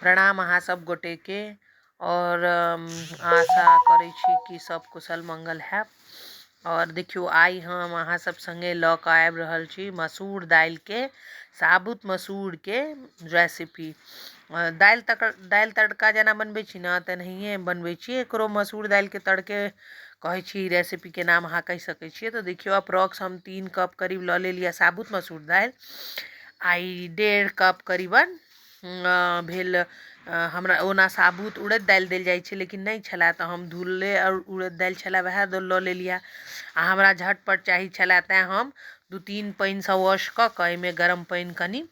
प्रणाम अहाँ सब गोटेके। आओर आशा करै छी कि सब कुशल मंगल हैब। आओर देखियौ, आइ हम अहाँ सब सङ्गे लऽ कऽ आबि रहल छी मसूर दालिके, साबुत मसूरके रेसिपी। दालि तक दालि तड़का जेना बनबै छी ने, तेनाहिए बनबै छी एकरो। मसूर दालिके तड़के कहै छी रेसिपीके नाम, अहाँ कहि सकै छियै। तऽ देखियौ, अप्रोक्स हम 3 कप करीब लऽ लेलियै साबुत मसूर दालि। आ ई 1.5 कप करीबन भेल। हमरा ओना साबुत उड़द दालि देल जाइ छै, लेकिन नहि छलए तऽ हम धुलले उड़द दालि छलए, वएह लऽ लेलियै। आ हमरा झटपट चाही छलए, तैँ हम 2-3 पानिसँ वॉश कऽ कऽ एहिमे गरम पानि कनि,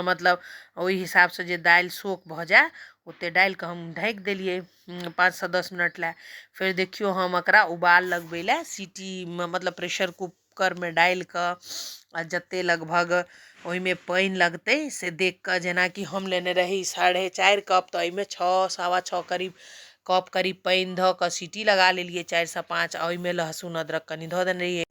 मतलब ओहि हिसाबसँ जे दालि सोख भऽ जाय ओतेक डालि कऽ हम ढकि देलियै 5सँ 10 मिनट लए। फेर देखियौ, हम एकरा उबाल लगबै लए सीटी, मतलब प्रेशर कुकरमे डालि कऽ, आ जतेक लगभग ओहिमे पानि लगतै से देख कऽ, जेनाकि हम लेने रही 4.5 कप, तऽ एहिमे 6, 6.25 करीब कप करीब पानि धऽ कऽ सीटी लगा लेलियै 4सँ 5। आ ओहिमे लहसुन अदरक कनि धऽ देने रहियै।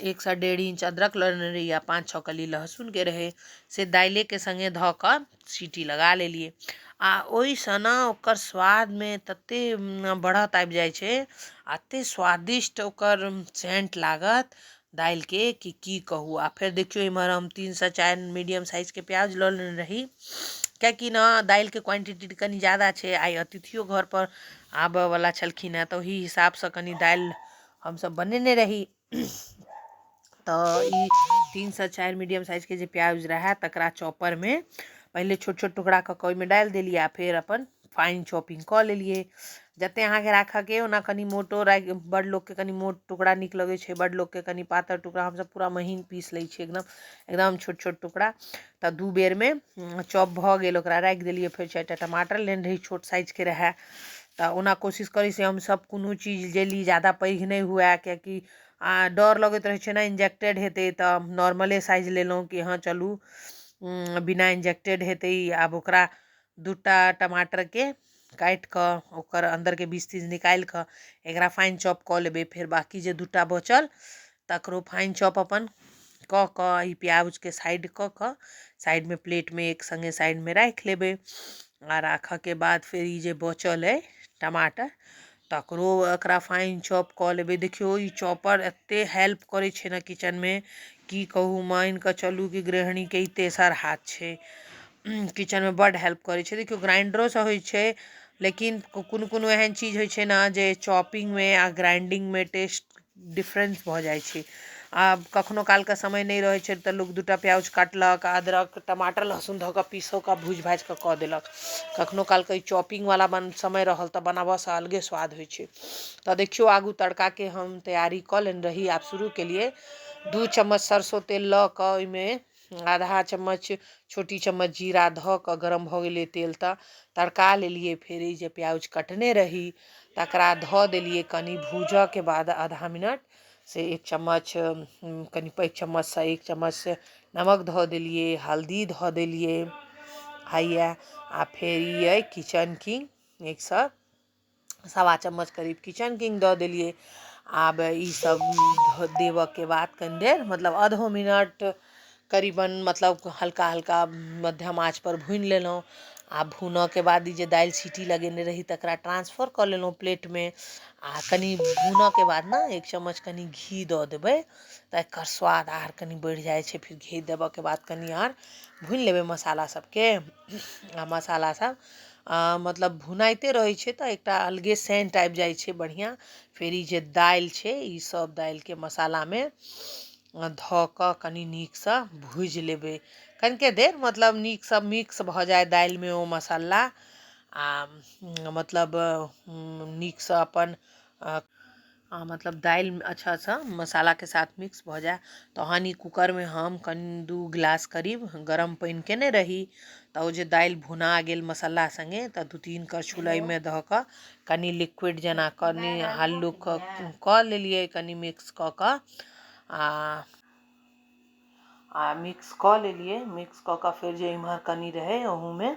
1सँ 1.5 इंच अदरक लेने रहियै आ 5-6 कली लहसुनके रहै, से दालिएके सङ्गे धऽ कऽ सीटी लगा लेलियै। आ ओहिसँ ने ओकर स्वादमे ततेक बढ़त आबि जाइ छै आ एतेक स्वादिष्ट ओकर सेन्ट लागत दालिके कि की कहू। आ फेर देखियौ, इम्हर हम 3सँ 4 मीडियम साइजके प्याज लऽ लेने रही, किएकि ने दालिके क्वान्टिटी कनि ज्यादा छै। आइ अतिथियो घरपर आबयवला छलखिन हेँ, तऽ ओही हिसाबसँ कनि दालि हमसभ बनेने रही। तऽ ई 3सँ 4 मीडियम साइजके जे प्याज रहए, तकरा चॉपरमे पहिले छोट छोट टुकड़ा कऽ कऽ ओहिमे डालि देलियै आ फेर अपन फाइन चॉपिंग कऽ लेलियै, जतेक अहाँके राखऽके। ओना कनि मोटो राखि, बड़ लोकके कनि मोट टुकड़ा नीक लगै छै, बड़ लोकके कनि पातर टुकड़ा। हमसभ पूरा महीन पीस लै छियै, एकदम एकदम छोट छोट टुकड़ा। तऽ 2 बेरमे चॉप भऽ गेल, ओकरा राखि देलियै। फेर 4टा टमाटर लेने रही, छोट साइजके रहए। तऽ ओना कोशिश करै छी हमसभ कोनो चीज जे ली, ज्यादा पैघ नहि हुए, किएकि डर लगैत रहै छै ने इन्जेक्टेड हेतै। तऽ नॉर्मले साइज लेलहुँ कि हँ चलू, बिना इन्जेक्टेड हेतै। आब ओकरा 2टा टमाटरके काटि कऽ, ओकर अन्दरके बीज तीज निकालि कऽ एकरा फाइन चॉप कऽ लेबै। फेर बाँकी जे 2टा बचल, तकरो फाइन चॉप अपन कऽ कऽ, ई प्याजके साइड कऽ कऽ साइडमे प्लेटमे एक सङ्गे साइडमे राखि लेबै। आ राखऽके बाद फेर ई जे बचल अइ टमाटर, तकरो एकरा फाइन चॉप कऽ लेबै। देखियौ, ई चॉपर एतेक हेल्प करै छै ने किचनमे, की कहू। मानि कऽ चलू कि गृहिणीके ई तेसर हाथ छै, किचनमे बड्ड हेल्प करै छै। देखियौ, ग्राइंडरोसँ होइ छै, लेकिन कोनो कोनो एहन चीज होइ छै ने जे चॉपिंगमे आ ग्राइंडिंगमे टेस्ट डिफरेंस भऽ जाइ छै। आब कखनो कालके समय नहि रहै छै तऽ लोक 2टा प्याज काटलक, अदरक टमाटर लहसुन धऽ कऽ पीसो कऽ भूजि भाजि कऽ कऽ देलक। कखनो कालके ई चॉपिंगवला बन समय रहल तऽ बनाबऽसँ अलगे स्वाद होइ छै। तऽ देखियौ, आगू तड़काके हम तैयारी कऽ लेने रही, आब शुरू केलियै। 2 चम्मच सरसो तेल लऽ कऽ ओहिमे आधा चम्मच, छोटी चम्मच जीरा धऽ कऽ, गरम भऽ गेलै तेल तऽ तड़का लेलियै। फेर ई जे प्याज कटने रही, तकरा धऽ देलियै। कनि भूजऽके बाद आधा मिनट से 1 चम्मच, कनि पैघ चम्मचसँ 1 चम्मच नमक धऽ देलियै, हल्दी धऽ देलियै हैया। आ फेर ई अइ किचन किंग, 1सँ 1.25 चम्मच करीब किचन किंग दऽ देलियै। आब ईसभ देबऽके बाद कनि देर, मतलब आधो मिनट करीबन, मतलब हल्का हल्का मध्यम आँचपर भूनि लेलहुँ। आ भूनऽके बाद ई जे दालि सीटी लगेने रही, तकरा ट्रांसफर कऽ लेलहुँ प्लेटमे। आ कनि भूनऽके बाद ने 1 चम्मच कनि घी दऽ देबै तऽ एकर स्वाद आर कनि बढ़ि जाइ छै। फेर घी देबऽके बाद कनि आर भूनि लेबै मसाला सबके। आ मसाला सब मतलब भुनाइते रहै छै तऽ एकटा अलगे सेन्ट आबि जाइ छै बढ़िआँ। फेर ई जे दालि छै, ई सब दालिके मसालामे धऽ कऽ कनि नीकसँ भूजि लेबै कनिके देर, मतलब नीकसँ मिक्स भऽ जाय दालिमे ओ मसाला आ मतलब नीकसँ अपन मतलब दालि अच्छासँ मसालाके साथ मिक्स भऽ जाय। तहन ई कुकरमे हम कनि 2 गिलास करीब गरम पानि केने रही, तऽ ओ जे दालि भुना गेल मसाला सङ्गे, तऽ 2-3 करछुल एहिमे धऽ कऽ कनि लिक्विड जेना कनि हल्लुक कऽ लेलियै, कनि मिक्स कऽ कऽ आ मिक्स कऽ लेलियै। मिक्स कऽ कऽ फेर जे इम्हर कनि रहै, ओहूमे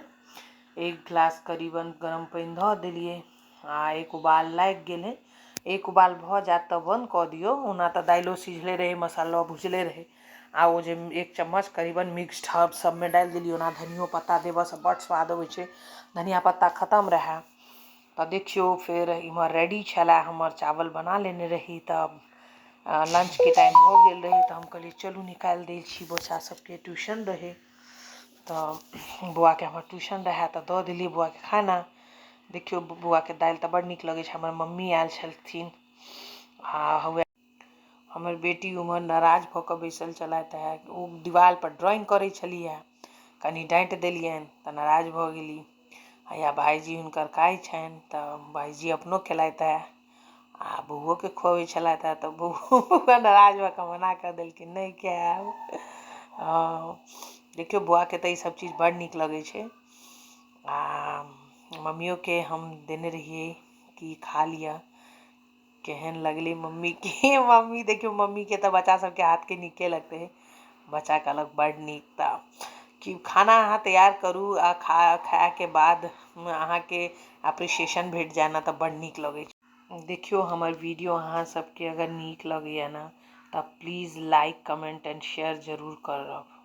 1 गिलास करीबन गरम पानि धऽ देलियै आ एक उबाल लागि गेलै। एक उबाल भऽ जायत तऽ बन्द कऽ दियौ। ओना तऽ दालिओ सिझले रहै, मसालो भुजले रहै। आ ओ जे एक चम्मच करीबन मिक्स्ड हर्ब सबमे डालि देलियै। ओना धनियो पत्ता देबऽसँ बड्ड स्वाद अबै छै, धनिया पत्ता खतम रहए। तऽ देखियौ, फेर इम्हर रेडी छलए हमर चावल, बना लेने रही। तऽ लंचके टाइम भऽ गेल रहै, तऽ हम कहलियै चलू निकालि दै छी। बच्चा सबके ट्यूशन रहै, तऽ बौआके हमर ट्यूशन रहए, तऽ दऽ देलियै बौआके खाना। देखियौ, बौआके दालि तऽ बड्ड नीक लगै छै। हमर मम्मी आयल छलथिन आ हौवे हमर बेटी उम्हर नाराज भऽ कऽ बैसल छलथि हे। ओ दीवालपर ड्रॉइंग करै छलिहे, कनि डाँटि देलियनि तऽ नाराज भऽ गेली। हैया भाइजी हुनकर खाइ छनि, तऽ भाइजी अपनो खेलथि हे आ बौओके खुअबै छलथि हे, तऽ बौआ नाराज भऽ कऽ मना कऽ देलखिन, नहि खायब। हँ, देखियौ, बौआके तऽ ईसभ चीज बड़ नीक लगै छै आ मम्मियोके हम देने रहियै कि खा लिअ। केहन लगलै मम्मीके? मम्मी, देखियौ, मम्मीके तऽ बच्चा सबके हाथके नीके लगतै। बच्चा कहलक बड्ड नीक। तऽ कि खाना अहाँ तैयार करू आ खायके बाद अहाँके अप्रिसिएशन भेट जाय ने, तऽ बड्ड नीक लगै छै। देखियौ, हमर वीडियो अहाँ सबके अगर नीक लगैए ने, तऽ please like, comment and share जरूर करब।